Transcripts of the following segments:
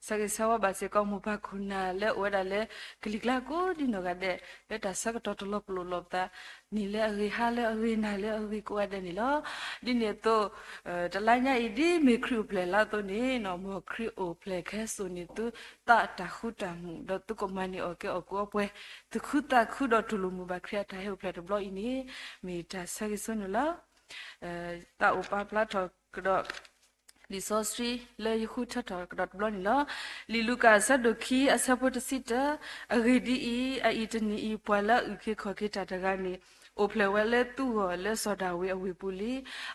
ဆၢဂ့ၤဆၢဝါဘၣ်စ့ၢ်ကီး မိၢ်ပၢ်ခိၣ်နၢ်လၢအိၣ်ဝဲဒၣ်လၢ ကလံၤကျါကိးဒံနီၢ်ဂၤဒဲး လၢတၢ်ဆၢကတီၢ်တလီၤပလိာ်လိာ်ပသး, နံၤလၢအဂ့ၤ ဟါလၢအဂ့ၤ နၤလၢအဂ့ၤကိးဂၤဒဲးန့ၣ်လီၤ. ဒ်န့ၣ်အသိး တလါညါအံၤ ဒ်မ့ၢ်ခရံာ်အိၣ်ဖျဲၣ်လါအသိးန့ၣ် မ်ခရံာ်အိၣ်ဖျဲၣ်ခဲစိာ်န့ၢ်သုသးအတၢ်ဃူတၢ်မုာ် ဒီးသုကမၤန့ၢ်အီၣ်ကဲအီၣ်ကိးအီပှဲၤ သူၣ်ခုသးခုဒီးတူၢ်လိာ်မုာ်ဘၣ်ခရံာ်အတၢ်ဟဲအိၣ်ဖျဲၣ်တဘျီအံၤန့ၣ် မ့ၢ်တၢ်ဆၢဂ့ၤဆိန့ၣ်လီၤ. သးအိၣ်ပာ်ဖျါထီၣ်ကဒီး လံာ်စီဆှံလၢယဃုထၢထီၣ်ကဒီးတဘျီန့ၣ်လီၤ. လံာ်လူၤကၣ်အဆၢဒိၣ်ခံအဆၢဖိတဆံတၢ, အဂ့ၢ်ဒ်အံၤ, အအံၤတနံၤအံၤ ပှၤလၢအအုၣ်က့ၤခီၣ်က့ၤတၢ်တဂၤန့ၣ် အိၣ်ဖျဲၣ်ဝဲလၢသုဂီၢ်လၢစီၤဒၤဝံးအဝ့ၢ်ပူၤလံ.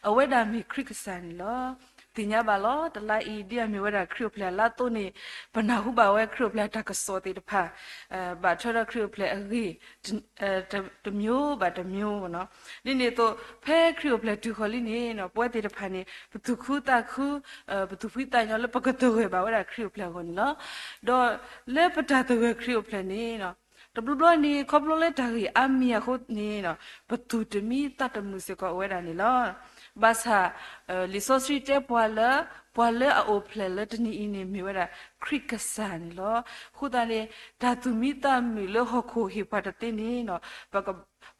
အဝဲဒၣ်မ့ၢ်ခရံာ်ကစၢ်န့ၣ်လီၤ. သ့ၣ်ညါဘၣ်လီၤ. တလါအံၤ ဒ်အမ့ၢ်ဝဲဒၣ်ခရံာ်အိၣ်ဖျဲၣ်လါအသိးန့ၣ် ပနၢ်ဟူဘၣ်ဝဲခရံာ်အိၣ်ဖျဲၣ်အတၢ်ကစီၣ်သ့ၣ်တဖၣ် ဘၣ်ထွဲဒီးခရံာ်အိၣ်ဖျဲၣ်အဂ့ၢ် တမျိုးဘၣ်တမျိုးနီၤ. ဒ်န့ၣ်အသိး ဖဲခရံာ်အိၣ်ဖျဲၣ်တုၤဃီၤလံန့ၣ် ပဝဲသ့ၣ်တဖၣ်န့ၣ် ပသူၣ်ခုသးခု ပသူၣ်ဖှံသးညီလၢပကသဂၢၢ်ဘၣ်ဝဲဒၣ်ခရံာ်အိၣ်ဖျဲၣ်အဂီၢ်န့ၣ်လီၤ. ဒီးလၢပတၢ်သဂၢၢ်ခရံာ်အိၣ်ဖျဲၣ်န့ၣ် တဘျီဘျီန့ၣ် ခီဖျိလၢတၢ်ဂ့ၢ်အါမံၤအဃိန့ၣ် ပသူၣ်တမံသးတမုာ်စ့ၢ်ကီးအိၣ်ဝဲဒၣ်န့ၣ်လီၤ. ဘၣ်ဆၣ် လံာ်စီဆှံတဲပှၤလၢ ပှၤလၢအအိၣ်ဖျဲၣ်လၢတနံၤအံၤန့ၣ် မ့ၢ်ဝဲဒၣ်ခရံာ်ကစၢ်န့ၣ်လီၤ. အဃိသတးန့ၣ် တၢ်သူၣ်မံသးမုာ်လၢဟီၣ်ခိၣ်ဟ့ၣ်ပှၤတသ့န့ၣ် ပက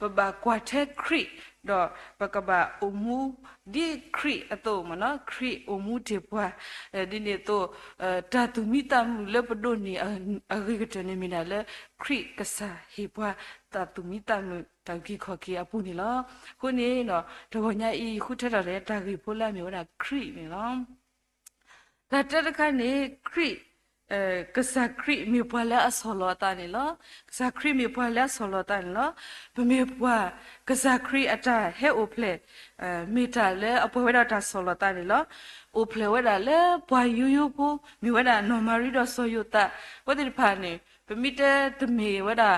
ဘၣ်ကွၢ်ထဲခရံာ် ဒီးပကဘၣ်အိၣ်မူဒ်ခရံာ်အသိးမ့ၢ်နီၤ, ခရံာ်အိၣ်မူတ့ၢ်ပှၤ ဒ်န့ၣ်အသိး တၢ်သူၣ်မံသးမုာ်လၢပဒိးန့ၢ်အဂ့ၤကတၢၢ်န့ၣ်မ့ၢ်ဒၣ်လၢ ခရံာ်ကစၢ်ဟ့ၣ်ပှၤ တၢ်သူၣ်မံသးမုာ်တၢ်အုၣ်က့ၤခီၣ်က့ၤအပူၤန့ၣ်လီၤ. အဃိန့ၣ် တဂီၤညါအံၤ ယဃုထၢထီၣ်လၢတၢ်ဂ့ၢ်ဖိလၢအမ့ၢ်ဝဲဒၣ်ခရံာ်န့ၣ်လီၤ. တၢ်တဲတခါန့ၣ် ခရံာ် ကစၢ်ခရံာ်မ့ၢ်ပှၤလၢအဆီၣ်လီၤအသးန့ၣ်လီၤ. ကစၢ်ခရံာ်မ့ၢ်ပှၤလၢအဆီၣ်လီၤအသးန့ၣ်လီၤ. ပမ့ၢ်ပှၤ ကစၢ်ခရံာ်အတၢ်ဟဲအိၣ်ဖျဲၣ် မ့ၢ်တၢ်လၢအပှဲၤဝဲဒၣ်တၢ်ဆီၣ်လီၤသးန့ၣ်လီၤ. အိၣ်ဖျဲၣ်ဝဲဒၣ်လၢပှၤယိယိဖိ မ့ၢ်ဝဲဒၣ်နီၢ်မၤရံဒီးစီၤယိၤသး အဝဲသ့ၣ်တဖၣ်န့ၣ် ပမ့ၢ်တဲတမ့ၢ်ဝဲဒၣ်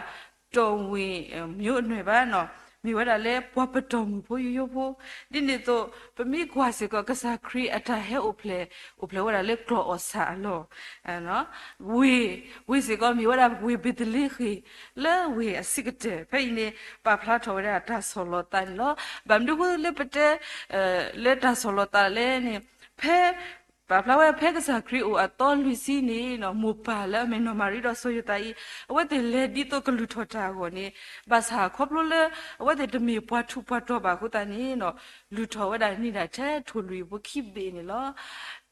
တီၢ်ဝ့ၢ် မျိုးအနွယ်ဘၣ်နီၤ, မ့ၢ်ဝဲဒၣ်လၢပှၤပတီၢ်မုၢ်ဖိယိယိဖိ, ဒ်န့ၣ်အသိး ပမ့ၢ်ကွၢ်စ့ၢ်ကီး ကစၢ်ခရံာ်အတၢ်ဟဲအိၣ်ဖျဲၣ် အိၣ်ဖျဲၣ်ဝဲဒၣ်လၢကျီၢ်အီၣ်ဆၣ်အလီၢ် ဝ့ၢ်, ဝ့ၢ်စ့ၢ်ကီးမ့ၢ်ဝဲဒၣ်ဝ့ၢ်ဘ့းသလ့ဃ့ၣ် လၢဝ့ၢ်အဆံးကတၢၢ်, ဖဲအံၤန့ၣ် ပာ်ဖျါထီၣ်ဝဲဒၣ်တၢ်ဆီၣ်လီၤသးန့ၣ်လီၤ. ဘၣ်မနုၤဃိလၢပတဲ လၢတၢ်ဆီၣ်လီၤသးလဲၣ်န့ၣ်, ဖဲ ပာ်ဖျါဝဲဖဲကစၢ်ခရံာ်အိၣ်အသီလွံၢ်ဆံန့ၣ်နီၤ, မိၢ်ပၢ်လၢအမ့ၢ်နီၢ်မၤရံဒီးစီၤယိၤသးအံၤ အဝဲသ့ၣ်လဲၤဒ်သိးကလုၢ်ထီၣ်တၢ်အဂီၢ်န့ၣ်, ဘၣ်ဆၣ်ခီဖျိလၢ အဝဲသ့ၣ်တမ့ၢ်ပှၤထူးပှၤတီၤဘၣ်အဃိသတးန့ၣ်နီၤ, လုၢ်ထီၣ်ဝဲဒၣ်န့ၢ်ဒၣ်ထဲထိၣ်လွံၢ်ဖိခံဘ့ၣ်န့ၣ်လီၤ.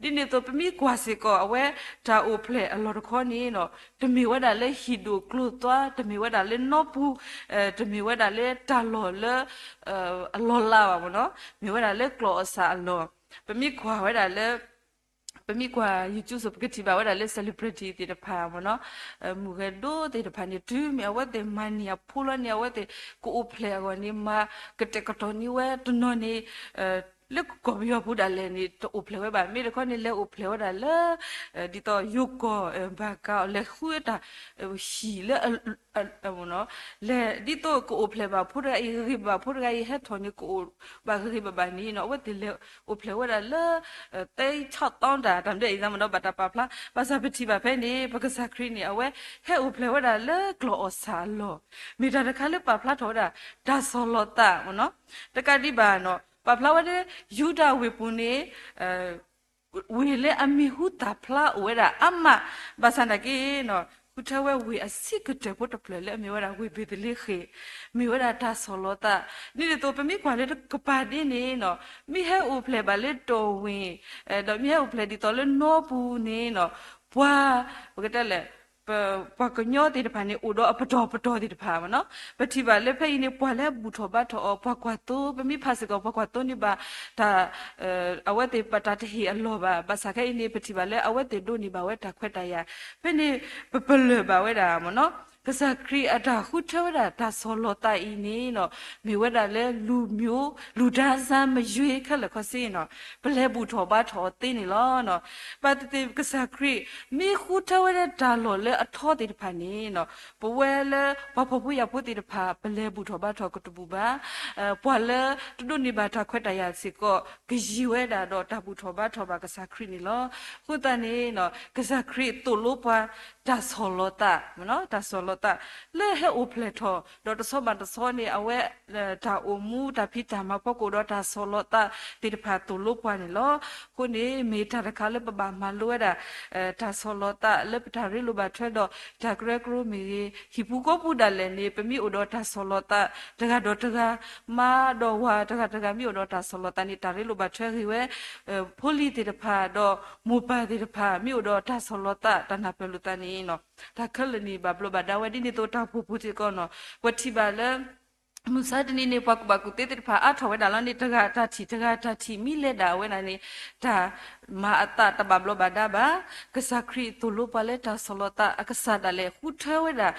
ဒ်န့ၣ်အသိး ပမ့ၢ်ကွၢ်စ့ၢ်ကီး အဝဲတၢ်အိၣ်ဖျဲၣ်အလီၢ်တခီန့ၣ်နီၤ, တမ့ၢ်ဝဲဒၣ်လၢဟံၣ်ဒိၣ်ကျိၤသွါ, တမ့ၢ်ဝဲဒၣ်လၢနီပူၤ, တမ့ၢ်ဝဲဒၣ်လၢတၢ်လီၢ်လၢ အလီၤလးဘၣ်မ့ၢ်နီၤ, မ့ၢ်ဝဲဒၣ်လၢကျီၢ်အီၣ်ဆၣ်အလီၢ်, ပမ့ၢ်ကွၢ်ဝဲဒၣ်လၢ ပမ့ၢ်ကွၢ် YouTube စိ ပကထံၣ်ဘၣ်ဝဲဒၣ်လၢ celebrity သ့ၣ်တဖၣ်မ့ၢ်နီၤ, မုၢ်ဂဲၤဒိသ့ၣ်တဖၣ်န့ၣ် တုၤမ့ၢ်အဝဲသ့ၣ်မၤန့ၢ်အဖိလီၤန့ၣ် အဝဲသ့ၣ်ကအိၣ်ဖျဲၣ်အဂီၢ်န့ၣ် မၤကတဲာ်ကတီၤန့ၢ်ဝဲတနီၤန့ၣ် လၢကီၢ်ပယီၤပူၤဒၣ်လဲာ်န့ၣ် တအိၣ်ဖျဲၣ်ဝဲဘၣ်. မ့ၢ်တခီန့ၣ် လဲၤအိၣ်ဖျဲၣ်ဝဲဒၣ်လၢ ဒ်သိးယိၤကီၢ်ဘၣ်ကးအီၤ လဲၤဃုတၢ်ဟံၣ်လၢ လဲၤဒ်သိးကအိၣ်ဖျဲၣ်ဘၣ်ဖိတဂၤအံၤ ဂ့ၤဂ့ၤဘၣ်ဘၣ် ဖိတဂၤအံၤ ဟဲထီၣ်န့ၣ် ကအိၣ်ဘၣ်ဂ့ၤဂ့ၤဘၣ်ဘၣ်န့ၣ်နီၤ, အဝဲသ့ၣ်လဲၤအိၣ်ဖျဲၣ်ဝဲဒၣ်လၢ သဲဆီၣ်သီတၢ် တၢ်မနုၤအံၤသးမ့ၢ်နီၤ ဘၣ်တၢ်ပာ်ဖျါ, ဘၣ်ဆၣ်ပထံၣ်ဘၣ်ဖဲန့ၣ် ပကစၢ်ခရံာ်န့ၣ် အဝဲဟဲအိၣ်ဖျဲၣ်ဝဲဒၣ်လၢကျီၢ်အီၣ်ဆၣ်အလီၢ်, မ့ၢ်တၢ်တခါလၢပာ်ဖျါထီၣ်ဝဲဒၣ် တၢ်ဆီၣ်လီၤသးမ့ၢ်နီၤ, တကးဒံးဘၣ်နီၤ ပာ်ဖျါဝဲလၢ ယူဒၤဝ့ၢ်ပူၤန့ၣ် ဝ့ၢ်လၢအမံၤဟူသၣ်ဖျါအိၣ်ဝဲဒၣ်အါမး, ဘၣ်ဆၣ်နာ်က့နီၤ ဃုထၢဝဲဝ့ၢ်အဆံးကတၢၢ်ဖိတဖျၢၣ်လၢအမ့ၢ်ဝဲဒၣ်ဝ့ၢ်ဘ့းသလ့ဃ့ၣ်, မ့ၢ်ဝဲဒၣ်တၢ်ဆီၣ်လီၤသး, ဒ်န့ၣ်အသိး ပမ့ၢ်ကွၢ်လၢတကပၤဒ်န့ၣ်နီၤ မ့ၢ်ဟဲအိၣ်ဖျဲၣ်ဘၣ်လၢတီၢ်ဝ့ၢ် ဒီးမ့ၢ်ဟဲအိၣ်ဖျဲၣ်ဒ်သိးလၢနီပူၤန့ၣ်နီၤ ပှၤ ပကတဲလဲၣ် ပှၤကညီသ့ၣ်တဖၣ်န့ၣ် အိၣ်ဒီးအပတီၢ်ပတီၢ်သ့ၣ်တဖၣ်မ့ၢ်နီၤ, ပထံၣ်ဘၣ်လၢဖဲအံၤန့ၣ် ပှၤလၢဘူၣ်ထီၣ်ဘါထီၣ်အီၤ ပှၤကွၢ်သိ ပမ့ၢ်ဖးစ့ၢ်ကီး ပှၤကွၢ်သိန့ၢ်ဘၣ် တၢ် အဝဲသ့ၣ်ဘၣ်တၢ်တဟ့ၣ်အလီၢ်ဘၣ်, ဘၣ်ဆၣ်ခဲအံၤန့ၣ် ပထံၣ်ဘၣ်လၢအဝဲသ့ၣ်ဒိးန့ၢ်ဘၣ်ဝဲတၢ်ခွဲးတၢ်ယာ်, ဖဲန့ၣ် ပပလၢၢ်ဘၣ်ဝဲဒၣ်မ့ၢ်နီၤ, ကစၢ်ခရံာ်အတၢ်ဃုထၢဝဲဒၣ်တၢ်ဆီၣ်လီၤသးအံၤန့ၣ်နီၤ မ့ၢ်ဝဲဒၣ်လၢလူၤမျိုး လူၤဒါစါမယွ့ခဲလၢာ်ခဲဆ့နီၤ ပလဲၤဘူၣ်ထီၣ်ဘါထီၣ်အီၤသ့န့ၣ်လီၤ. ဘၣ်သ့ၣ်သ့ၣ် ကစၢ်ခရံာ် မ့ၢ်ဃုထၢဝဲဒၣ်တၢ်လီၢ်လၢအထီသ့ၣ်တဖၣ်န့ၣ်နီၤ ပဝဲလၢပှၤဖှီၣ်ဖိယာ်ဖိသ့ၣ်တဖၣ် ပလဲၤဘူၣ်ထီၣ်ဘါထီၣ်ကတဘူၣ်ဘၣ်, ပှၤလၢတဒိးန့ၢ်ဘၣ်တၢ်ခွဲးတၢ်ယာ်စ့ၢ်ကီး ကယံၤဝဲဒၣ်ဒီးတၢ်ဘူၣ်ထီၣ်ဘါထီၣ်ဘၣ်ကစၢ်ခရံာ်န့ၣ်လီၤ. အဃိသတးန့ၣ်နီၤ ကစၢ်ခရံာ်သိၣ်လိပှၤ တၢ်ဆီၣ်လီၤသး, တၢ်ဆီၣ်လီၤသး လၢဟဲအိၣ်ဖျဲၣ်ထီၣ် ဒီးတဆီဘၣ်တဆီန့ၣ် အဝဲ တၢ်အိၣ်မူ တၢ်ဖံးတၢ်မၤဖီခိၣ်ဒီး တၢ်ဆီၣ်လီၤသးသ့ၣ်တဖၣ်သိၣ်လိပှၤန့ၣ်လီၤ. အဃိန့ၣ် မ့ၢ်တၢ်တခါလၢပဘၣ်မၤလိဝဲဒၣ် တၢ်ဆီၣ်လီၤသးလၢပတၢ်ရ့လိာ်ဘၣ်ထွဲဒီး တၢ်ကရၢကရိမ့ၢ်ဂ့ၤ, ဟံၣ်ပူၤဃီပူၤဒၣ်လဲာ်န့ၣ် ပမ့ၢ်အိၣ်ဒီးတၢ်ဆီၣ်လီၤသး တဂၤဒီးတဂၤ, မါဒီးဝၤတဂၤတဂၤ မ့ၢ်အိၣ်ဒီးတၢ်ဆီၣ်လီၤသးန့ၣ် တၢ်ရ့လိာ်ဘၣ်ထွဲဂ့ၤဝဲ ဖိလံၤသ့ၣ်တဖၣ်ဒီး မိၢ်ပၢ်သ့ၣ်တဖၣ် မ့ၢ်အိၣ်ဒီးတၢ်ဆီၣ်လီၤသး တၢ်နၢ်ပၢၢ်လိာ်သးန့ၣ် တၢ်ခဲလၢာ်န့ၣ် ဘၣ်ဘျီးဘၣ်ဒါဝဲ ဒ်န့ၣ်အသိး တၢ်အိၣ်ဖှိၣ်ပူၤစ့ၢ်ကီးန့ၣ် ပထံၣ်ဘၣ်လၢ မုၢ်ဆါတနံၤန့ၣ် ပှၤကူၣ်ဘၣ်ကူၣ်သ့သ့ၣ်တဖၣ် အါထီၣ်ဝဲဒၣ်လီၤန့ၣ် တဂၤတၢ်ထံၣ်တဂၤတၢ်ထံၣ် မံလဲၤဒၣ်ဝဲဒၣ်န့ၣ် တၢ်မၤအသးတဘၣ်ဘျီးဘၣ်ဒါဘၣ်. ကစၢ်ခရံာ်သိၣ်လိပှၤလၢတၢ်ဆီၣ်လီၤသး အကစၢ်ဒၣ်လဲာ်ဃုထၢဝဲဒၣ်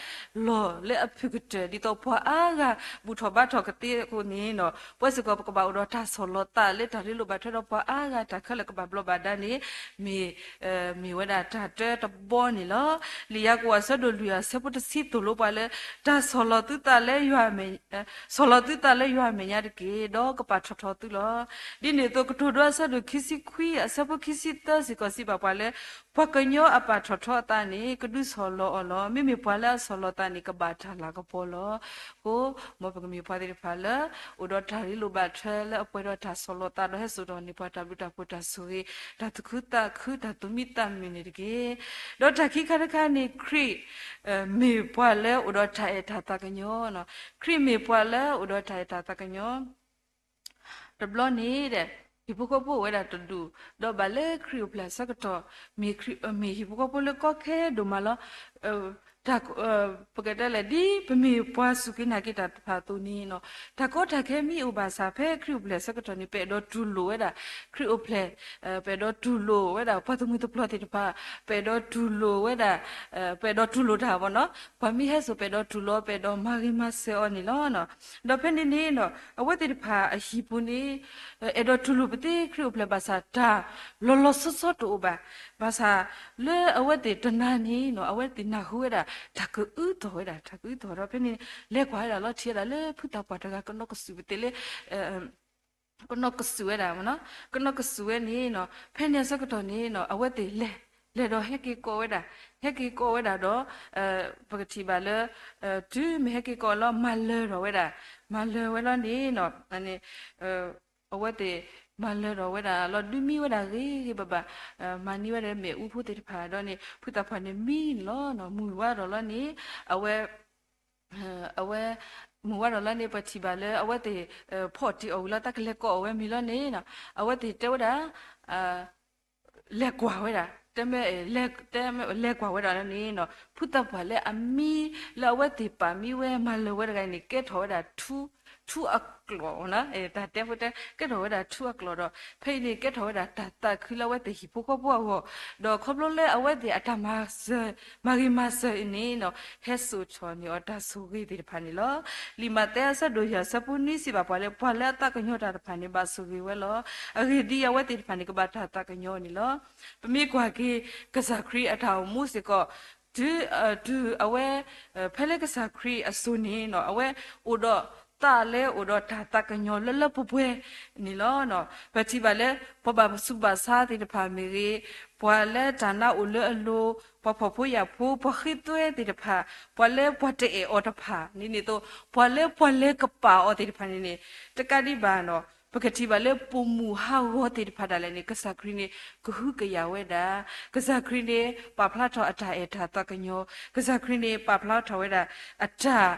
လီၢ်လၢအဖုၣ်ကတၢၢ် ဒ်သိးပှၤအါဂၤ ဘူၣ်ထီၣ်ဘါထီၣ်ကသ့အဃိန့ၣ် ပဝဲစ့ၢ်ကီး ပကဘၣ်အိၣ်ဒီးတၢ်ဆီၣ်လီၤသးလၢတၢ်ရ့လိာ်ဘၣ်ထွဲဒီးပှၤအါဂၤ တၢ်ခဲလၢာ်ကဘၣ်ဘျီးဘၣ်ဒါန့ၣ် မ့ၢ် မ့ၢ်ဝဲဒၣ်တၢ်တၢတဘီန့ၣ်လီၤ. လံာ်ယၤကိာ်အဆၢဒိၣ်လွံၢ်အဆၢဖိတဆံသိၣ်လိပှၤလၢ တၢ်ဆီၣ်လီၤသုသးလၢယွၤမဲာ် ဆီၣ်လီၤသုသးလၢယွၤအမဲာ်ညါတက့ၢ်, ဒီးကပာ်ထီၣ်ထီသုလီၤ. ဒ်န့ၣ်အသိး ကတိၤဒိအဆၢဒိၣ်ခံဆံခွံအဆၢဖိခံဆံသၢစ့ၢ်ကီးစံးဘၣ်ပှၤလၢ ပှၤကညီအပာ်ထီၣ်ထီအသးန့ၣ် ကဒုးဆီၣ်လီၤအီၤလီၤ. မ့မ့ၢ်ပှၤလၢအဆီၣ်လီၤသးန့ၣ် ကဘၣ်တၢ်လၤကပီၤလီၤ. အဃိ မ်ပကမ့ၢ်ပှၤသ့ၣ်တဖၣ်လၢ အိၣ်ဒီးတၢ်ရ့လိာ်ဘၣ်ထွဲလၢအပှဲၤဒီးတၢ်ဆီၣ်လီၤသး ဒီးဟဲစိာ်ထီၣ်န့ၢ်ပှၤတၢ်ဘျုးတၢ်ဖှိၣ်တၢ်ဆိၣ်ဂ့ၤ တၢ်သူၣ်ခုသးခု တၢ်သူၣ်မံသးမုာ်န့ၣ်တက့ၢ်. ဒီးတၢ်ခံခါတခါန့ၣ် ခရံာ် မ့ၢ်ပှၤလၢအိၣ်ဒီးတၢ်အဲၣ်တၢ်သးကညီၤ, ခရံာ်မ့ၢ်ပှၤလၢအိၣ်ဒီးတၢ်အဲၣ်တၢ်သးကညီၤ တဘျီန့ၣ်ဒီး ဟံၣ်ဖိဃီဖိအိၣ်ဝဲဒၣ်တဒူၣ်, ဒီးဘၣ်လၢခရံာ်အိၣ်ဖျဲၣ်အဆၢကတီၢ် မ့ၢ်ခရံာ် မ့ၢ်ဟံၣ်ဖိဃီဖိလၢကီခဲဒိၣ်မးလီၤ. တၢ် ပကတဲလဲၣ် ဒ်ပမ့ၢ်ပှၤစူၢ်က့ၤနာ်က့ၤတၢ်တဖၣ်အသိးန့ၣ်နီၤ, တၢ်ကီတၢ်ခဲမ့ၢ်အိၣ်ဘၣ်ဆၣ် ဖဲခရံာ်အိၣ်ဖျဲၣ်အဆၢကတီၢ်န့ၣ် ပအဲၣ်ဒိးတူၢ်လိာ်ဝဲဒၣ် ခရံာ်အိၣ်ဖျဲၣ် ပအဲၣ်ဒိးတူၢ်လိာ်ဝဲဒၣ် ပှၤသမုၢ်သပျီၢ်သ့ၣ်တဖၣ်, ပအဲၣ်ဒိးတူၢ်လိာ်ဝဲဒၣ် ပအဲၣ်ဒိးတူၢ်လိာ်တၢ်ဘၣ်နီၤ, ပှၤမ့ၢ်ဟဲစိာ် ပအဲၣ်ဒိးတူၢ်လိာ် ပအဲၣ်ဒိးမၤဂ့ၤမၤစၢၤအီၤန့ၣ်လီၤ. ဒီးဖဲန့ၣ်န့ၣ်နီၤ အဝဲသ့ၣ်တဖၣ်အဟံၣ်ပူၤန့ၣ် အဲၣ်ဒိးတူၢ်လိာ်ပသ့ခရံာ်အိၣ်ဖျဲၣ်ဘၣ်ဆၣ် တၢ်လီၤလီၤဆီဆီတအိၣ်ဘၣ်. ဘၣ်ဆၣ်လၢအဝဲသ့ၣ်တနၤန့ၣ်နီၤ အဝဲသ့ၣ်နၢ်ဟူဝဲဒၣ် တၢ်ကအုထီၣ်ဝဲဒၣ် တၢ်ကအုထီၣ်ဒီး ဖဲန့ၣ် လဲၤကွၢ်ဝဲဒၣ်လီၤ ထံၣ်ဝဲဒၣ်လၢဖုသးပှၢ်တဂၤ ကနီၢ်ကစူၣ်ပသ့ၣ်လၢ ကနီၢ်ကစူၣ်ဝဲဒၣ်မ့ၢ်နီၤ, ကနီၢ်ကစူၣ်ဝဲန့ၣ်နီၤ ဖဲန့ၣ်အဆၢကတီၢ်န့ၣ်နီၤ အဝဲသ့ၣ်လဲၤ လဲၤဒီးဟဲက့ၤကိးဝဲဒၣ်, ဟဲက့ၤကိးဝဲဒၣ်ဒီး ပကထံၣ်ဘၣ်လၢ တုၤမ့ၢ်ဟဲက့ၤကိးလီၤ မၤလၢၤထီၣ်ဝဲဒၣ်, မၤလၢၤဝဲလီၤန့ၣ်နီၤ အဝဲသ့ၣ်မၤလၢၤထီၣ်ဝဲဒၣ်လီၤ ဒုးမံဝဲဒၣ်ဂ့ၤဂ့ၤဘၣ်ဘၣ်, မၤန့ၢ်ဝဲဒၣ်မ့ၣ်အူဖိသ့ၣ်တဖၣ်ဒီးန့ၣ် ဖုသးပှၢ်န့ၣ်မံန့ၣ်လီၤ. မုၢ်ဝါထီၣ်လီၤန့ၣ် အဝဲ အဝဲ မုၢ်ဝါထီၣ်လီၤန့ၣ် ပထံၣ်ဘၣ်လၢအဝဲသ့ၣ် ဖီၣ်တ့ၢ်အီၤဝံၤလီၤ တၢ်ကလဲၤကိးအီၤဝဲမ့ၢ်လီၤန့ၣ် အဝဲသ့ၣ်တဲဝဲဒၣ် လဲၤကွၢ်ဝဲဒၣ်, တဲမ့ၢ် လဲၤကွၢ်ဝဲဒၣ်လီၤန့ၣ်နီၤ ဖုသးပှၢ်လၢအမံ လၢအဝဲသ့ၣ်ပာ်မံဝဲမၤလၢၤဝဲတဂၤန့ၣ် ကဲထီၣ်ဝဲဒၣ် ထူအကျိာ်နီၤ, တၢ်တဲဖိတဲ ကဲထီၣ်ဝဲဒၣ်ထူအကျိာ်ဒီး ဖဲအံၤန့ၣ် ကဲထီၣ်ဝဲဒၣ်တၢ်သးခုလၢအဝဲသ့ၣ်ဟံၣ်ဖိဃီဖိအဂီၢ်, ဒီးခီဖျိလၢအဝဲသ့ၣ်အတၢ်မၤစၢၤ မၤဂ့ၤမၤစၢၤအံၤန့ၣ်နီၤ ဟဲစိာ်ထီၣ်န့ၢ်အီၤတၢ်ဆိၣ်ဂ့ၤသ့ၣ်တဖၣ်န့ၣ်လီၤ. လံာ်မးသဲအဆၢဒိၣ်ယဲၢ်အဆၢဖိနွံစံးဘၣ်ပှၤလၢ ပှၤလၢအသးကညီၤတၢ်တဖၣ်န့ၣ် ဘၣ်ဆိၣ်ဂ့ၤဝဲလီၤ. အဂ့ၢ်ဒ်အံၤ အဝဲသ့ၣ်တဖၣ်န့ၣ် ကဘၣ်တၢ်သးကညီၤန့ၣ်လီၤ. ပမ့ၢ်ကွၢ်က့ၤ ကစၢ်ခရံာ်အတၢ်အိၣ်မူစ့ၢ်ကီး တုၤ တုၤအဝဲ ဖဲလၢကစၢ်ခရံာ်အစိၤန့ၣ်နီၤ အဝဲအိၣ်ဒီးသးလၢအိၣ်ဒီးတၢ်သးကညီၤလၢလၢပှဲၤပှဲၤန့ၣ်လီၤ. ပထံၣ်ဘၣ်လၢ ပှၤဘၣ်ဆူးဘၣ်ဆါသ့ၣ်တဖၣ်မ့ၢ်ဂ့ၤ, ပှၤလၢတၢ်နါအိၣ်လၢအလိၤ, ပှၤဖှီၣ်ဖိယာ်ဖိ, ပှၤဃ့သွဲသ့ၣ်တဖၣ်, ပှၤလၢပှၤတအဲၣ်အီၤတဖၣ်န့ၣ်န့ၣ်သိး ပှၤလၢပှၤလဲၤကပာ်အီၤသ့ၣ်တဖၣ်န့ၣ်န့ၣ် တကးဒံးဘၣ်နီၤ ပကထံၣ်ဘၣ်လၢပိာ်မုၣ်ဟးဂီၤသ့ၣ်တဖၣ်ဒၣ်လဲာ်န့ၣ် ကစၢ်ခရံာ်န့ၣ် ကဟုကယာ်ဝဲဒၣ်, ကစၢ်ခရံာ်န့ၣ် ပာ်ဖျါထီၣ်အတၢ်အဲၣ်တၢ်သးကညီၤ, ကစၢ်ခရံာ်န့ၣ် ပာ်ဖျါထီၣ်ဝဲဒၣ် အတၢ်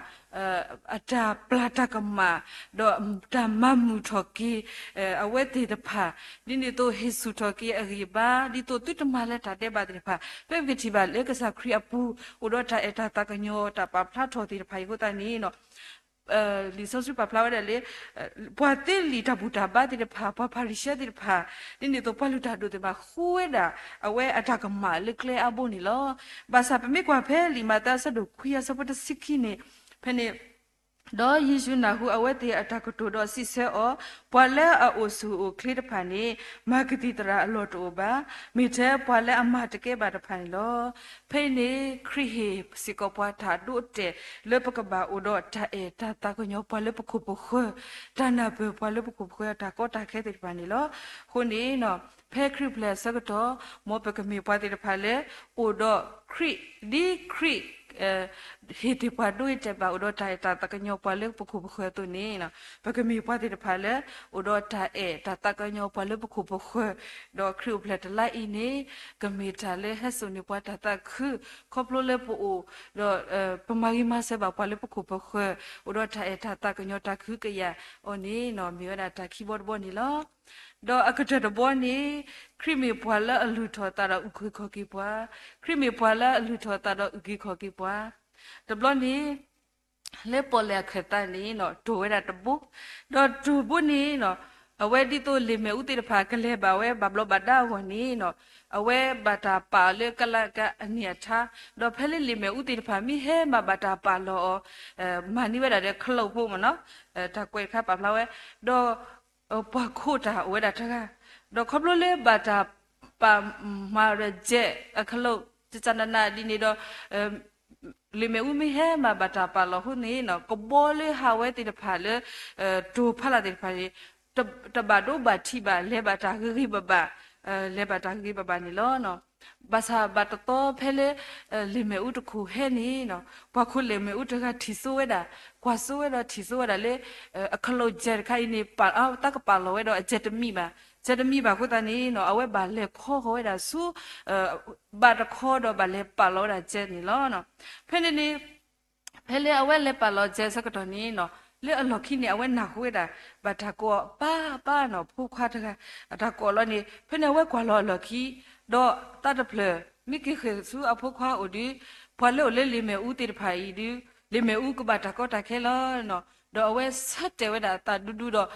အတၢ်ပျၢ်တၢ်ကမၣ်, ဒီးတၢ်မၤမုာ်ထီၣ်က့ၤ အဝဲသ့ၣ်တဖၣ်, ဒ်န့ၣ်အသိးဟ့ၣ်ဆူၣ်ထီၣ်က့ၤအဂံၢ်အဘါ, ဒ်သိးသုတမၤလၢတၢ်ဒဲးဘးသ့ၣ်တဖၣ်, ဖဲပကထံၣ်ဘၣ်လၢကစၢ်ခရံာ်အပူၤ အိၣ်ဒီးတၢ်အဲၣ်တၢ်သးကညီၤ တၢ်ပာ်ဖျါထီၣ်သ့ၣ်တဖၣ်အံၤအဃိသတးန့ၣ် လံာ်စီဆှံပာ်ဖျါဝဲဒၣ်လၢ ပှၤသ့လံာ်တၢ်ဘူၣ်တၢ်ဘါသ့ၣ်တဖၣ်, ပှၤဖၤရံၤၡဲသ့ၣ်တဖၣ်, ဒ်န့ၣ်အသိးပှၤလုၢ်တၢ်ဒိၣ်သ့ၣ်တဖၣ် ဃုဝဲဒၣ်အဝဲအတၢ်ကမၣ်လၢကျဲအါဘိန့ၣ်လီၤ. ဘၣ်ဆၣ်ပမ့ၢ်ကွၢ်ဖဲလံာ်မးသဲအဆၢဒိၣ်ခွံအဆၢဖိတဆံခံန့ၣ်, ဖဲန့ၣ် ဒီးယ့ၣ်ၡူးနၢ်ဟူအဝဲသ့ၣ်အတၢ်ကတိၤဒီးစံးဆၢအီၤ, ပှၤလၢအအိၣ်ဆူၣ်အိၣ်ချ့တဖၣ်န့ၣ် မၤကသံၣ်သရၣ်အလီၢ်တအိၣ်ဘၣ်, မ့ၢ်ထဲပှၤလၢအမၤတကဲဘၣ်တဖၣ်န့ၣ်လီၤ. ဖဲအံၤန့ၣ် ခရံာ်ဟ့ၣ်စ့ၢ်ကီးပှၤတၢ်ဒိအတဲာ် လၢပကဘၣ်အိၣ်ဒီးတၢ်အဲၣ်တၢ်သးကညီၤပှၤလၢပခိၣ်ပဃၢၤ, တၢ်နၢ်ပၢၢ်ပှၤလၢပခိၣ်ပဃၢၤအတၢ်ကီတၢ်ခဲသ့ၣ်တဖၣ်န့ၣ်လီၤ. အဃိန့ၣ် ဖဲခရံာ်အိၣ်ဖျဲၣ်အဆၢကတီၢ် မ်ပကမ့ၢ်ပှၤသ့ၣ်တဖၣ်လၢ အိၣ်ဒီး ခရံာ်, ဒ်ခရံာ် ဟ့ၣ်တ့ၢ်ပှၤဒိအတဲာ်ဘၣ် အိၣ်ဒီးတၢ်အဲၣ်တၢ်သးကညီၤပှၤလၢပခိၣ်ပဃၢၤအသိးန့ၣ်, ပကမ့ၢ်ပှၤသ့ၣ်တဖၣ်လၢ အိၣ်ဒီးတၢ်အဲၣ်တၢ်သးကညီၤပှၤလၢပခိၣ်ပဃၢၤ, ဒီးခရံာ်အိၣ်ဖျဲၣ်တလါအံၤန့ၣ် ကမ့ၢ်တၢ်လၢဟဲစိာ်န့ၢ်ပှၤတၢ်သးခု, ခီဖျိလၢပအိၣ် ဒီး ပမၤဂ့ၤမၤစၢၤဘၣ်ပှၤလၢပခိၣ်ပဃၢၤ, အိၣ်ဒီးတၢ်အဲၣ်တၢ်သးကညီၤတၢ်ကဟုကယာ်အီၤန့ၣ် မ့ၢ်ဝဲဒၣ်တၢ်ခံဘီတဘီန့ၣ်လီၤ. ဒီးအကတၢၢ်တဘီန့ၣ်, ခရံာ်မ့ၢ်ပှၤလၢအလုၢ်ထီၣ်အသးဒီးအုၣ်က့ၤခီၣ်က့ၤပှၤ, ခရံာ်မ့ၢ်ပှၤလၢအလုၢ်ထီၣ်အသးဒီးအုၣ်က့ၤခီၣ်က့ၤပှၤ, တဘျီန့ၣ် လၢပီၣ်လဲၣ်အခၢၣ်သးန့ၣ် တိၢ်ဝဲဒၣ်တဘိ, ဒီးတိၢ်ဘိန့ၣ် အဝဲဒ်သိးလံာ်မ့ၣ်အူသ့ၣ်တဖၣ်ကလဲၤဘၣ်ဝဲဘၣ်ဘျီးဘၣ်ဒါအဂီၢ်န့ၣ်, အဝဲဘၣ်တၢ်ပာ်အီၤလၢကလကအနံၣ်အထါ, ဒီးဖဲလၢလံာ်မ့ၣ်အူသ့ၣ်တဖၣ်မ့ၢ်ဟဲမၤဘၣ်တၢ်ပာ်လီၤအီၤ, မၤန့ၢ်ဝဲဒၣ်ဒီးခလုးဖိမ့ၢ်နီၤ, တၢ်ကွဲးတခါပာ်ဖျါဝဲ, ဒီး ပှၤခိးတၢ်အိၣ်ဝဲဒၣ်တဂၤ, ဒီးခီဖျိလၢဘၣ်တၢ်ပာ်မၤဒီးယဲၢ်အခလုး တကနနဒ်န့ၣ်ဒီး လံာ်မ့ၣ်အူမ့ၢ်ဟဲမၤဘၣ်တၢ်ပာ်လီၤအဃိန့ၣ် ကဘီလၢဟးဝဲသ့ၣ်တဖၣ်လၢ တိၢ်ဖးလၢ်သ့ၣ်တဖၣ်န့ၣ် တဘၣ်ဒိဘၣ်ထံးဘၣ် လဲၤဘၣ်တၢ်ဂ့ၤဂ့ၤဘၣ်ဘၣ်, လဲၤဘၣ်တၢ်ဂ့ၤဂ့ၤဘၣ်ဘၣ်န့ၣ်လီၤ. ဘၣ်ဆၣ်ဘၣ်တသီဖဲလၢ လံာ်မ့ၣ်အူတခိၣ်ဟဲန့ၣ် ပှၤခိးလံာ်မ့ၣ်အူတဂၤထံၣ်စိဝဲဒၣ်, ကွၢ်စိဝဲဒီးထံၣ်စိဝဲဒၣ်လၢ အခလုးယဲၢ်တခါအံၤန့ၣ် ပာ်အသးကပာ်လီၤဝဲဒီးအယဲၢ်တမံၤဘၣ်, ယဲၢ်တမံၤဘၣ်အဃိသတးန့ၣ် အဝဲဘၣ်လဲၤခီဃီၤဝဲဒၣ်ဆူ ဘၣ်တခီဒီးဘၣ်လဲၤပာ်လီၤဝဲဒၣ်ယဲၢ်န့ၣ်လီၤ. ဖဲန့ၣ်န့ၣ် ဖဲလၢအဝဲလဲၤပာ်လီၤယဲၢ်ဆၢကတီၢ်န့ၣ် လၢအလီၢ်ခံန့ၣ် အဝဲနၢ်ဟူဝဲဒၣ် ဘၣ်တၢ်ကိးအီၤပၢ်ပၢ်နီၤ ဖိခွါတဂၤ အတၢ်ကိးအီၤလီၤန့ၣ် ဖဲန့ၣ်အဝဲကွၢ်လီၤအလီၢ်ခံ ဒီးသးတဖျၢၣ် မ့ၢ်က့ၤဃ့ၢ်ဆူအဖိခွါအိၣ်ဒီး ပှၤလၢအိၣ်လၢလံာ်မ့ၣ်အူသ့ၣ်တဖၣ်အံၤဒီး လံာ်မ့ၣ်အူကဘၣ်တၢ်ကီတၢ်ခဲလီၤ. ဒီးအဝဲဆၢတဲာ်ဝဲဒၣ်အသးဒူဒူဒီး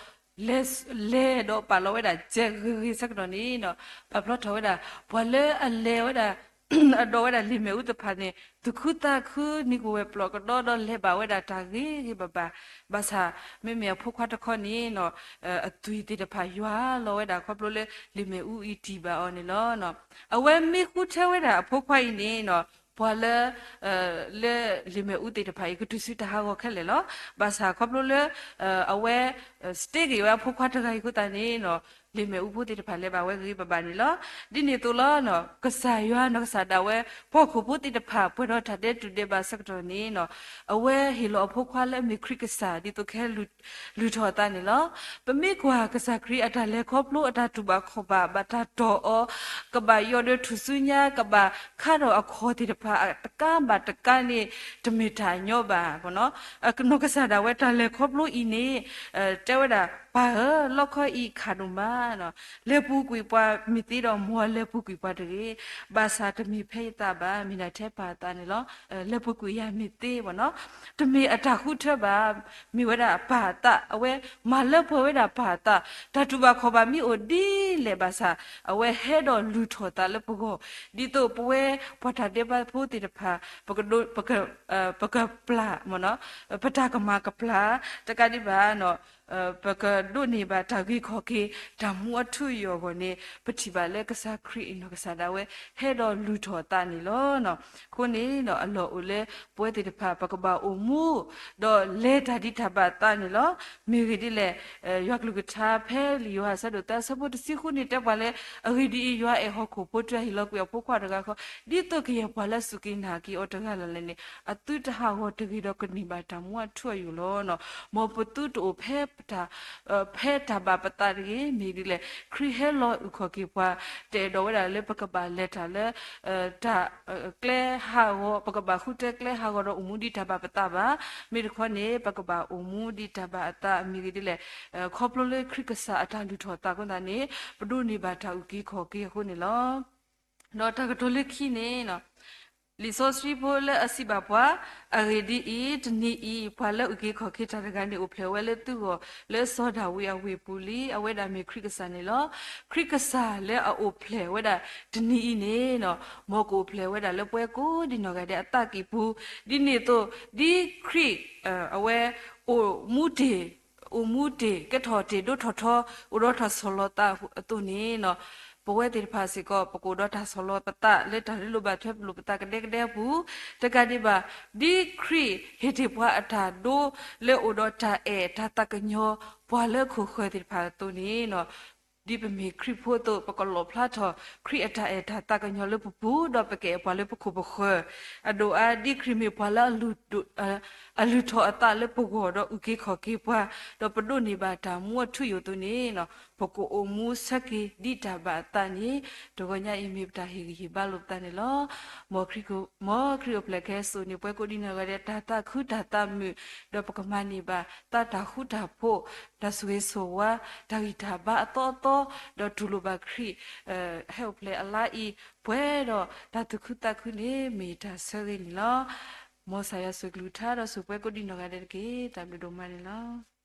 လဲၤ လဲၤဒီးပာ်လီၤဝဲဒၣ်ယဲၢ်ဂ့ၤဂ့ၤဆၢကတီၢ်န့ၣ် ပာ်ဖျါထီၣ်ဝဲဒၣ် ပှၤလၢအလဲၤဝဲဒၣ် အဒိးဝဲဒၣ်လံာ်မ့ၣ်အူတဖၣ်န့ၣ် သူၣ်ခုသးခု နံၤကဝဲၤပျီၢ်ကဒီဒီးလဲၤဘၣ်ဝဲဒၣ်တၢ်ဂ့ၤဂ့ၤဘၣ်ဘၣ်. ဘၣ်ဆၣ် မ့မ့ၢ်အဖိခွါတခီန့ၣ် အသွံၣ်သ့ၣ်တဖၣ်ယွၤလီၤဝဲဒၣ်ခီဖျိလၢလံာ်မ့ၣ်အူအံၤတံၢ်ဘၣ်အီၤန့ၣ်လီၤ. အဝဲမ့ၢ်ဃုထၢဝဲဒၣ်အဖိခွါအံၤန့ၣ် ပှၤလၢ လၢလံာ်မ့ၣ်အူသ့ၣ်တဖၣ်အံၤ ကတုၤဆူတၢ်ဟးဂီၤခဲလၢာ်လီၤ. ဘၣ်ဆၣ်ခီဖျိလၢ အဝဲ စတ့က့ၤဝဲအဖိခွါတဂၤအံၤအဃိသတးန့ၣ် လံာ်မ့ၣ်အူဖိသ့ၣ်တဖၣ်လဲၤဘၣ်ဝဲဂ့ၤဂ့ၤဘၣ်ဘၣ်န့ၣ်လီၤ. ဒ်န့ၣ်အသိးလီၤ ကစၢ်ယွၤနီၢ်ကစၢ်ဒၣ်ဝဲ ဖီခိၣ်ဖိသ့ၣ်တဖၣ် ပှဲၤဒီးတၢ်ဒဲးတူၢ်ဒဲးဘးဆၢကတီၢ်န့ၣ် အဝဲဟ့ၣ်လီၤအဖိခွါလၢအမ့ၢ်ခရံာ်ကစၢ် ဒ်သိးကဟဲလုၢ်ထီၣ်အသးန့ၣ်လီၤ. ပမ့ၢ်ကွၢ်ကစၢ်ခရံာ်အတၢ်လဲၤခီဖျိအတၢ်တူၢ်ဘၣ်ခီၣ်ဘၣ် ဘၣ်တၢ်တီၢ်အီၤ ကဘၣ်ယီၤဒီးထူၣ်စုညါ ကဘၣ်ခါထီၣ်အခီၣ်သ့ၣ်တဖၣ် တကးဘၣ်တကးန့ၣ် တမ့ၢ်တၢ်ညီဘၣ်. နီၢ်ကစၢ်ဒၣ်ဝဲတၢ်လဲၤခီဖျိအံၤန့ၣ် တဲဝဲဒၣ် ပၢ်ဧၢ လီခီအံၤခးဒိၣ်မး လဲၤပူၤကွံာ်ပှၤမ့ၢ်သ့ဒီး မ်အလဲၤပူၤကွံာ်ပှၤတဂ့ၤ. ဘၣ်ဆၣ်တမ့ၢ်ဖဲယသးဘၣ် မ့ၢ်ဒၣ်ထဲပၢ်အသးန့ၣ်လီၤ. လဲၤပူၤကွံာ်ယၤမ့ၢ်သ့ဘၣ်နီၤ. တမ့ၢ်အတၢ်ဃုထၢဘၣ်, မ့ၢ်ဝဲဒၣ်ပၢ်အသး, အဝဲမၤလၢပှဲၤဝဲဒၣ်ပၢ်အသး, တၢ်တူၢ်ဘၣ်ခီၣ်ဘၣ်မ့ၢ်အိၣ်ဒ်လဲၣ်ဘၣ်ဆၣ်, အဝဲဟဲဒီးလုၢ်ထီၣ်သးလၢပဂီၢ်, ဒ်သိးပဝဲပှၤတၢ်ဒဲးဘးဖိသ့ၣ်တဖၣ် ပကဒိး ပက ပကပျၢ်မ့ၢ်နီၤ, ပတၢ်ကမၣ်ကပျၢ်, တကးဒံးဘၣ်နီၤ, ပကဒိးန့ၢ်ဘၣ်တၢ်ဂ့ၤခီၣ်က့ၤ တၢ်မူအထူအယိာ်အဂီၢ်န့ၣ် ပထံၣ်ဘၣ်လၢကစၢ်ခရံာ်အနီၢ်ကစၢ်ဒၣ်ဝဲ ဟဲဒီးလုၢ်ထီၣ်သးန့ၣ်လီၤ. အဃိန့ၣ် အလီၢ်အိၣ်လၢပဝဲသ့ၣ်တဖၣ် ပကဘၣ်အိၣ်မူ ဒီးလဲၤတၢ်ဒ်တၢ်ဘၣ်အသးန့ၣ်လီၤ. မ့ၢ်ဂ့ၢ်ဒ်လဲၣ်, ယွၤကလုၢ်ကထါဖဲလံာ်ယိၤဟၣ်အဆၢဒိၣ်သၢ အဆၢဖိတဆံဃုန့ၣ် တဲပှၤလၢ အဂ့ၢ်ဒ်အံၤ, ယွၤအဲၣ်ဟီၣ်ခိၣ်ဖိတုၤအဟ့ၣ်လီၤကွံာ်အဖိခွါတဂၤဃီ, ဒ်သိးကယဲၢ်ပှၤလၢအစူၢ်က့ၤနာ်က့ၤအီၤတဂၤလၢ်လၢ်န့ၣ် အသုတဟးဂီၤတဂ့ၤဒီးကန့ၢ်ဘၣ်တၢ်မူအထူအယိာ်လီၤ. မ်ပသုတအိၣ်ဖဲ ဖဲတၢ်ဘၣ်ပသးတဂ့ၤ. မ့ၢ်ဒ်လဲၣ်, ခရံာ်ဟဲလီၤအုၣ်ခီၣ်က့ၤပှၤ, တအဲၣ်ဒိးဝဲဒၣ်လၢပကဘၣ်လဲၤတၢ်လၢ တၢ် ကျဲဟးဂီၤ, ပကဘၣ်ဃုထၢကျဲဟးဂီၤဒီးအိၣ်မူဒ်တၢ်ဘၣ်ပသးဘၣ်. မ့ၢ်တခီန့ၣ် ပကဘၣ်အိၣ်မူဒ်တၢ်ဘၣ်အသး. မ့ၢ်ဂ့ၢ်ဒ်လဲၣ်, ခီဖျိလၢခရံာ်ကစၢ်အတၢ်လုၢ်ထီၣ်သးအဃိသတးန့ၣ် ပဒိးန့ၢ်ဘၣ်တၢ်အုၣ်က့ၤခီၣ်က့ၤအဃိန့ၣ်လီၤ. ဒီးတၢ်ကတိၤလၢခံန့ၣ် လံာ်စီဆှံဖိလၢအစံးဘၣ်ပှၤ, အဂ့ၢ်ဒ်အံၤ, တနံၤအံၤ ပှၤလၢအုၣ်က့ၤခီၣ်က့ၤတၢ်တဂၤန့ၣ် အိၣ်ဖျဲၣ်ဝဲလၢသုဂီၢ် လၢစီၤဒၤဝံးအဝ့ၢ်ပူၤလံ. အဝဲဒၣ်မ့ၢ်ခရံာ်ကစၢ်န့ၣ်လီၤ. ခရံာ်ကစၢ်လၢအအိၣ်ဖျဲၣ်ဝဲဒၣ်တနံၤအံၤန့ၣ် မ်ကအိၣ်ဖျဲၣ်ဝဲဒၣ်လၢပဝဲကိးဒံနီၢ်ဂၤဒဲးအသးကံၢ်ပူၤ, ဒ်န့ၣ်အသိး ဒ်ခရံာ် အဝဲ အိၣ်မူတ့ၢ် အိၣ်မူတ့ၢ် ကဲထီၣ်တ့ၢ်ဒိၣ်ထီၣ်ထီ အိၣ်ဒီးတၢ်ဆီၣ်လီၤသးအသိးန့ၣ် ပဝဲသ့ၣ်တဖၣ်စ့ၢ်ကီး ပကအိၣ်ဒီးတၢ်ဆီၣ်လီၤပသး လၢတၢ်ရ့လိာ်ဘၣ်ထွဲပလိာ်ပသးကဒဲကဒဲအပူၤ, တကးဒံးဘၣ် ဒ်ခရံာ်ဟ့ၣ်တ့ၢ်ပှၤအတၢ်ဒိလၢအိၣ်ဒီးတၢ်အဲၣ်တၢ်သးကညီၤ ပှၤလၢခိၣ်ဃၢၤသ့ၣ်တဖၣ်အသိးန့ၣ် ဒ်ပမ့ၢ်ခရံာ်ဖိအသိး ပကလီၣ်ဖျါထီၣ်ခရံာ်အတၢ်အဲၣ်တၢ်သးကညီၤလၢပပူၤ ဒီးပကအဲၣ်ပှၤလၢပခိၣ်ပဃၢၤ, အဒိၣ်အါဒ်ခရံာ်မ့ၢ်ပှၤလၢ အလုၢ်ထီၣ်အသးလၢပဂီၢ် ဒီးအုၣ်က့ၤခီၣ်က့ၤပှၤ, ဒီးပဒိးန့ၢ်ဘၣ်တၢ်မူအထူအယိာ်အသိးန့ၣ်, ပကအိၣ်မူဆၢက့ၤဒ်တၢ်ဘၣ်အသးန့ၣ်, တဂီၤညါအံၤမ့ၢ်ပတၢ်ဟ့ၣ်ဂံၢ်ဟ့ၣ်ဘါလိာ်ပသးန့ၣ်လီၤ. မ်ခရံာ်အိၣ်ဖျဲၣ်ခဲစိာ်န့ၢ်ပှၤကိးဒံနီၢ်ဂၤဒဲး တၢ်သးခုတၢ်သးမုာ်, ဒီးပကမၤန့ၢ်ဘၣ်သးတၢ်ဃူတၢ်ဖိး, တၢ်ဆိၣ်ဂ့ၤဆိၣ်ဝါ, တၢ်ဂံၢ်တၢ်ဘါအသီအသီ, ဒီးတူၢ်လိာ်ဘၣ်ခရံာ် ဟဲအိၣ်ဖျဲၣ်အလါအံၤ, ပှဲၤဒီးတၢ်သူၣ်ခုသးခုန့ၣ် မ့ၢ်တၢ်ဆၢဂ့ၤန့ၣ်လီၤ. မ်ကစၢ်ယွၤဆိၣ်ဂ့ၤကလုၢ်ကထါဒီးဆိၣ်ပှဲၤကိးဒံနီၢ်ဂၤဒဲးတက့ၢ်. တၢ်ဘျုးဒိၣ်မးန့ၣ်လီၤ.